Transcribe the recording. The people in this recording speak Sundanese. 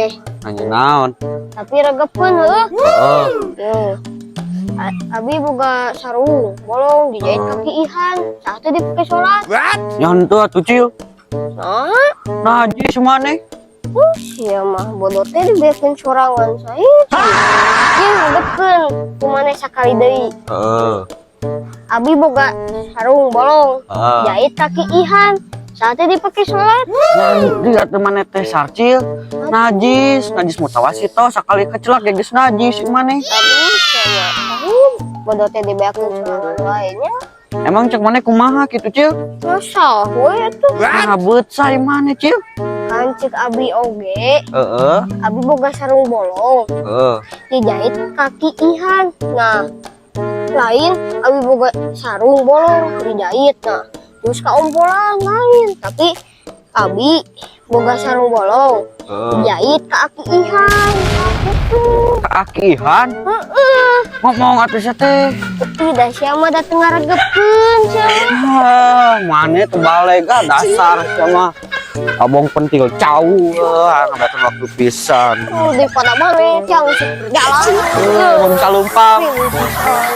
maneh. Nanya naon? Tapi regepeun heuh. Heeh. Yo. Abi boga sarung bolong dijahit kaki Ihan. Saat itu dipakai sholat. Nya henteu atuh, Cil. Nah, Najis maneh. Sia mah bodoh teh dibekeun sorangan saya. Ye, regepeun ku maneh sakali deui. Heeh. Abi boga sarung bolong Heeh. jahit kaki Ihan. Saat itu dipakai sholat. Nanti atuh maneh teh sarcil. Najis, najis mutawasito sakali kecelak ge geus najis maneh. Aduh, sia mah bodoh teh dibekeun sorangan wae nya. Emang cek maneh kumaha kitu, Cil? Masa we atuh. Nah, beut sai maneh, Cil. Kan cek abi oge, Heeh. abi boga sarung bolong Heeh. dijahit kaki Ihan. Nah, lain abi boga sarung bolong dijahit. Nah, terus kaompolan lain, tapi abi boga sarung bolong Heeh. dijahit ke aki Ihan. Gitu. Ka aki Ihan. Heeh. Ngomong atuh sia teh. Ih, da sia mah da teu ngaregepeun sia mah. Ah, maneh terbalik ah, dasar sia mah. Abong pentil cau, ah, ngabetan waktu pisan. Oh, daripada maneh tiang jalan. Eh, mun kalumpang. Pisan.